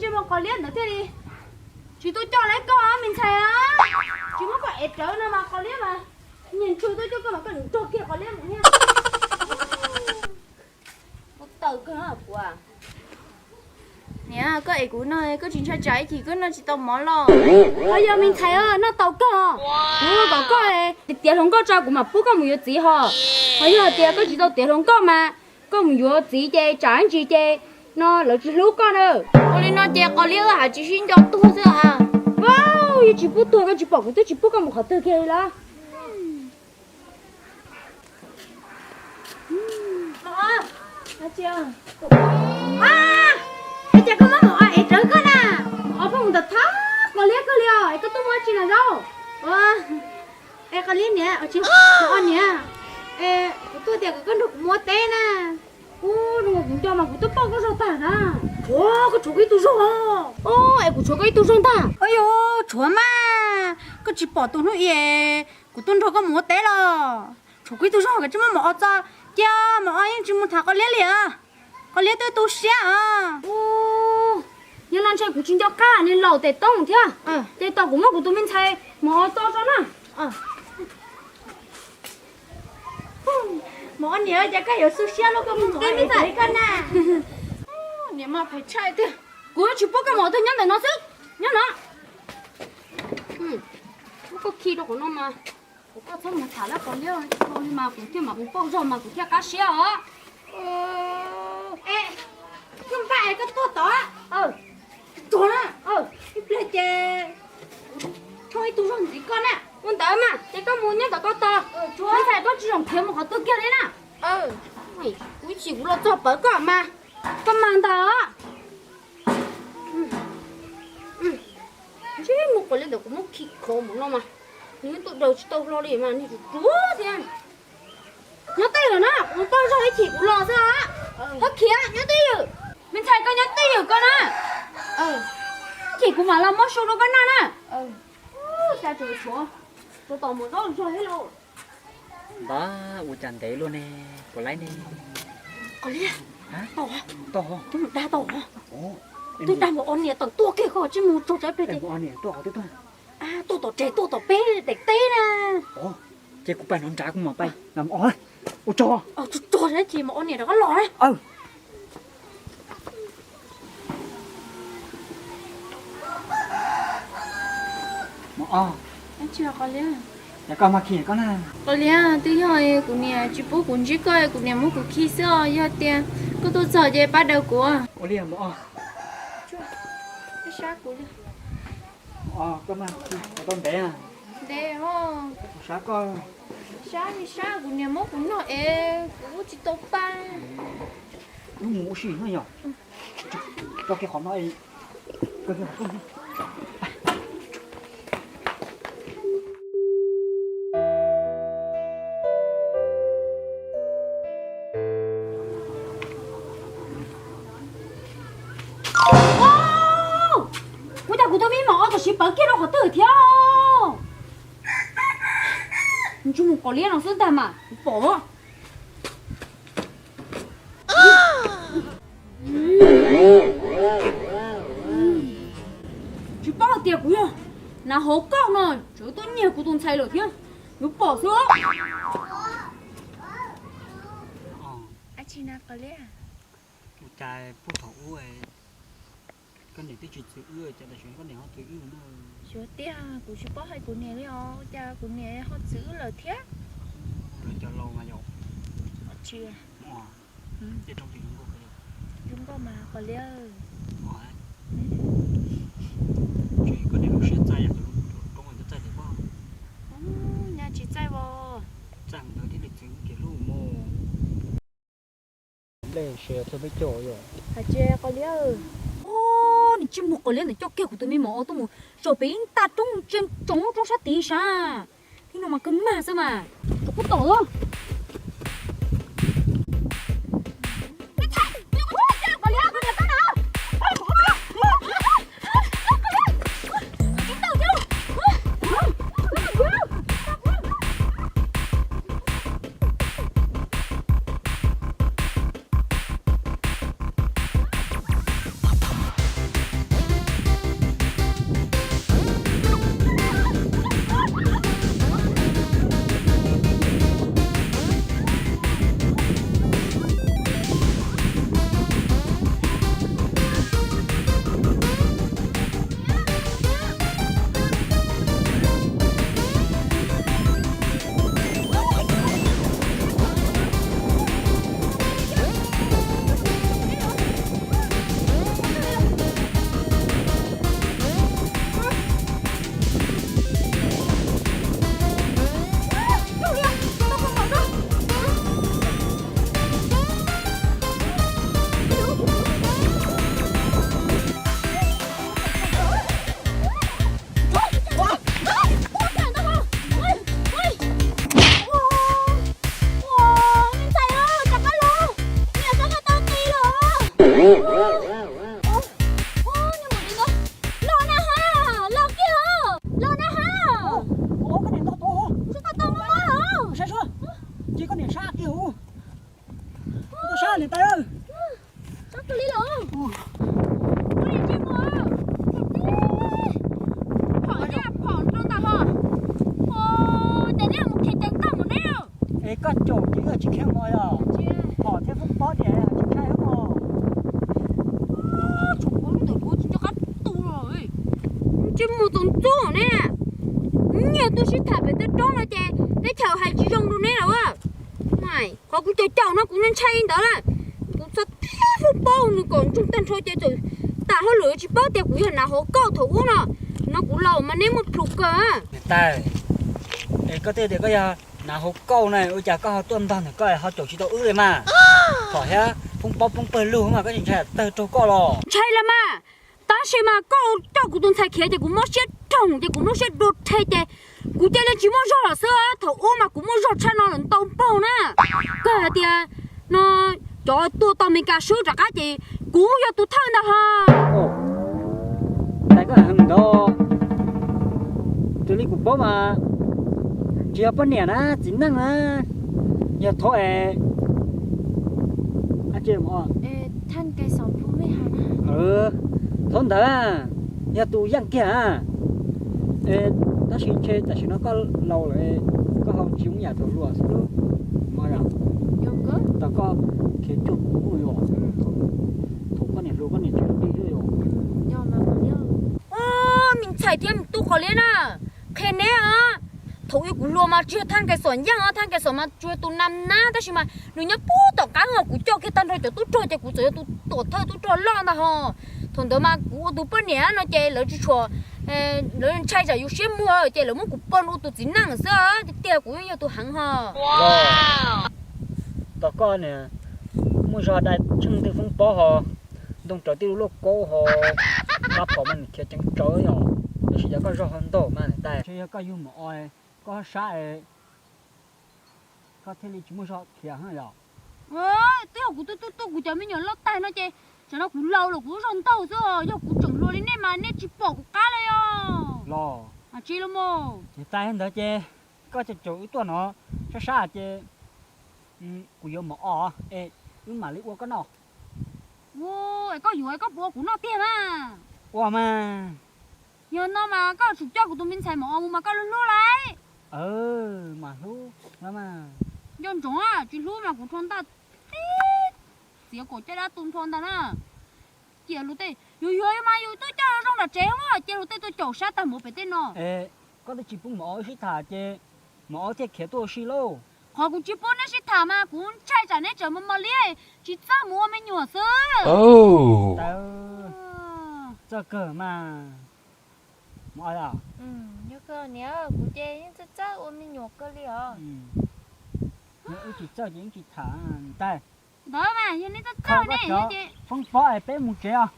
Tsis muaj qos liab ntawd thiaj li tsis tuaj coj lawv koj me ntxhais. Tsis muab koj ev rawv no mas qos liab mas nyiag ntswg tuaj coj koj mas koj nrog kiag qos liab mus thiab. Kuv tawm kawg kuv. Niam, koj ev kuv no koj tsis ntshai tsam ib chim koj noj tsis tau mov los? Ho yog me ntxhais noj tau kawg. Kuv kom koj tiav hluas nkauj tso kuv mam pub koj mus yuav txiv ho. Ho yog tias koj tsis tau tiav hluas nkauj mas koj mus yuav txiv ces tsam ib ntsis ces no lawv tsis hlub koj na. Ua li no ces qos liab wb hais tsis sib nco tuag xwb. Au, yeej tsis pub tuag, koj tsis pom kuv twb tsis pub koj mus qhov twg kiag li los? Es cas koj muab mos os ev rawv koj na? Mos os pheej mus tom thab qos liab kawg li os, es koj tuaj muaj dab tsi no zaub? Es qos liab niam, mos os niam, es kuv tuaj tias kom koj nrog kuv mus ua teb na. Ub, zoo nkaus kuv nco mas kuv twb pauj koj zog tag na. Ua, koj tshuav kuv ib tug zog. Ub, es kuv tshuav koj ib tug zog ntag. Au yog, tshuav mas, koj tsis pom tus hnub i kuv tuaj nrog koj mus ua teb los? Tshuav kuv ib tug zog, koj tsis muab mos os txo, cia mos os yeej tsis mus tham qos liab li os. Qos liab twb tu siab os. Ub, yog no ntshe kuv tsis nco qab niag laus tes toob thiab. Ces tos kuv muab kuv tus me ntxhais mos os txo tso na. Mos os niam, cas koj yuav xu siab luaj, koj mus mos os ev koj na. Niam mas phem tshaj tiag. Kuv tsis pub koj mos os, nyob ntawm no xwb, nyob no. Muab koj khi rau qhov no mas, kuv koj txhob mus tham lawv qos liab li mas kuv thiaj mam mus pauj zog mas kuv thiaj qab siab os. Es koj npaj es koj tuaj tod. Tsuag na, ib pliag ces kuv tshooj ib tug zog ntxiv koj na. Ua ntawd mas ces koj mus nyob tom koj tos, me ntxhais koj tsis zoo khiav mus qhov twg kiag li na. Kuv ib chim kuv los txog pawv koj mas, koj mas ntag. Ntshe muaj qos liab ntawd kuv muab khi khov mus no mas, nws tuaj daws tsis tau hlo li mas nws tsuj tsuav thiab. Nyob twj ywm na, kuv pauj zog ib chim kuv los xwb. Ho khiav nyob twj ywm, me ntxhais koj nyob twj ywm koj na. Ib chim kuv mam los muab su rau koj noj na. Cas tseem tshuav, tshuav tom mus zaub zog thiab lauj. Npab, ua cas ntev luaj ne, puas laib ne? Qos liab, tau, tau, twb dag tau, twb dag mus os niam tawm tuaj kiag koj tsis mus tsaug tsam peb, tuaj tom tseg tuaj tom peb daim teb na. Ces kuv pais no nrad kuv mam pais os. Ua tsaug, tsuag tsuag ces mus os niam rov qab los na. Mos os, qos liab, koj mas khi koj na. Qos liab, twb yog kuv niam tsis pub kuv ntsib koj, kuv niam muab kuv khi xwb os, yog tias koj tuaj txog ces pab daws kuv. Ua li mos os, sab kuv li. Mos os, koj mas khi tau ntev, ntev os, sab koj, sab li sab kuv niam muab kuv noj es kuv ua tsis tau pa. Wb mus ua si no yog, tso kiag qhov no. Ua cas kuv tus me mos os tam sim pawv kiag rau qhov twg thiab? Ntsej muag qos liab no xwb ntag mas kuv pom. Tsis paub hais tias kuv yog nas hauv kauj no tseem tuaj nyiag kuv tus ntxhais lawm thiab, yuav pom xwb. Ua cas puag thaum ub koj niam twb tsis txwv wb, cas tam sim no koj niam ho txwv wb no? Xyov tiag, kuv tsis paub hais kuv niam li os, cas kuv niam ho txwv wb lawm thiab. Lawv cov laus mas yom. Tsis, ces roob tim zoo nkauj, zoo nkauj mas qos liab. Tsis, koj niam lub siab txaij yam roob txaij tias poj, nyaj tsis txaij os. Txaij ntawd thiaj li txwv kiag lub mus. Nplej se thawj peb caug yom. Hais tsis qos liab. Nws tsis muag qos liab ntawd coj kiag kuv tus me mos os tuaj mus tso pem ib nta roob tseem tsoom lub roob sab tid sav. Thib no mas kawg mag xwb mas. Rau kuv tom os. Los na ha, los kiag, los na ha. Ua koj niam ntog tuaj, tsis tau tau no los. Saib suab, ces koj niam sab kiag hauv. Koj sab niam tais. Sab kiag li los. Koj niam ntsej muag. Phom nyob phom rau ntawm ho. Ces neb mus khiav ceev tag mus neb. Es koj caum ces wb tsis khiav mus yog. Phom thiab foob pob tias tsis ntshai os. Tshuav pob lub ntawm kuv tsis nco qab tu los. Ntsej muag txoos txoos ne. Nyias tuaj sib tham pem tej roob no ces teb chaws hais tsis zoo rau neb lawm. Qhov kuv caum caum no kuv ntshai ntawd lawm. Kuv txhob thiab foob pob nws kom ntsoog tag nrho ces txawm tas hauj lwm tsis paub tias kuv yog nav hauv kauj thaum ub no. No kuv laus mas neb muaj plhus kawg. Niam tais, es koj twb tias koj yog nav hauv kauj na, ua cas koj ho tuaj ntog ntawm koj ho caum tsis tau wb li mas? Phom thiab foob pob poob pawg lug mas koj tsis ntshai tawg raug koj los? Ntshai los mas, tab sis mas koj coj kuv tus ntxhais khiav ces kuv mob siab rau ces kuv lub siab dua rhe ces kuv cia li tsis muaj zog lawm xwb. Thaum ub mas kuv muaj zog tshaj no lawm ntau npaug na. Kawg hais tias no cov tuaj tau Meskas swb rov qab ces kuv yog tus thawj ntag ho. Tais koj heev ntawd, raws li kuv paub mas tsis yog poj niam na, txiv neej na, yog thov es thov ntawd yog tus yeej kiag. Tab sis ntshe tam sim no koj laus lawm, koj ho tsis zoo yam thaum hluas xwb. Mas yog, tau koj khiav cuag kuv yog, thaum koj niam hluas koj niam tseem hlub li thiab yog. Me ntxhais thiab me tub qhov liab na, qhia neb os, thaum ub kuv hluas mas tsis yog Thaj Nkais Xom yeej os, Thaj Nkais Xom mas tsuas yog tus nam nab tab sis mas nws nyob puag tom qab os, kuv coj kiag tag nrho cov tub rog ces kuv txawm yog tus tuam thawj tub rog loj ntag ho. Thaum ntawd mas kuv ua tus poj niam no ces lawv tsis tshua, lawv ntshai tsam yus siab muag ces lawv muab kuv poj ua tus txiv neej xwb, tiag tiag kuv yeej yog tus heev ho. Los, tos koj niam, muaj zog dai tsheej tej foob pob ho, ntoo raws tej lub lauj kaub ho, qab phom mas nws khiav ceev tsawv yom, tab sis yog koj zog ho ntaug mas niam tais, ntshe yog koj yug mos os, koj sab es koj thiaj li tsis muaj zog khiav yom. Twb yog kuv tuaj tuaj tuaj kuv cov me nyuam loj tag no ces, tam no kuv laus lawm kuv zog ntaug xwb, yog kuv tseem hluas li nej mas nej tsis pom kuv qab li os. Los, tsis los mas. Niam tais ntawd ces koj caum caum wb tuaj no, sab sab ces kuv yuav mos os es wb mam li ua koj noj. Es koj yuav koj puas ua kuv noj tiag mas? Ua mas. Yog no mas koj tsum coj kuv tus me ntxhais mos os mus mas koj hlub hlub lauj. Mas hlub mas. Nco ntsoov tsis hlub mas kuv rho ntaj tib txiav kom caj dab tu nrho ntag na. Cia luag tej yus yuav mas yus tuaj coj zoo nram tsev mas cia luag tej tuaj caum sab tag mus pem tej no. Koj twb tsis pub mos os wb sib tham ces mos os thiaj khiav tuaj ua si lauj. Qhov kuv tsis pub neb sib tham mas kuv ntshai tsam neb tseem mos mos liab tsis txawj mus ua me nyuam xwb. Txawj kawg mas. Mos os, yog koj niam kuv ces yeej txawj txawj ua me nyuam kawg li os. Yog wb tsis txawj ces wb tsis tham ntag. Ntawd mas yog neb txawj txawj ne ces foob pob es peb mus tsev os.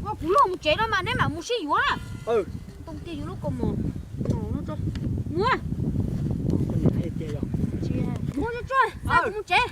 Ua kuv luag mus tsev no mas neb mam mus sib yuav na. Ntoo kiag yus lub kaus mom no tso. Mus. Mus tsuag tsuag, kuv mus tsev.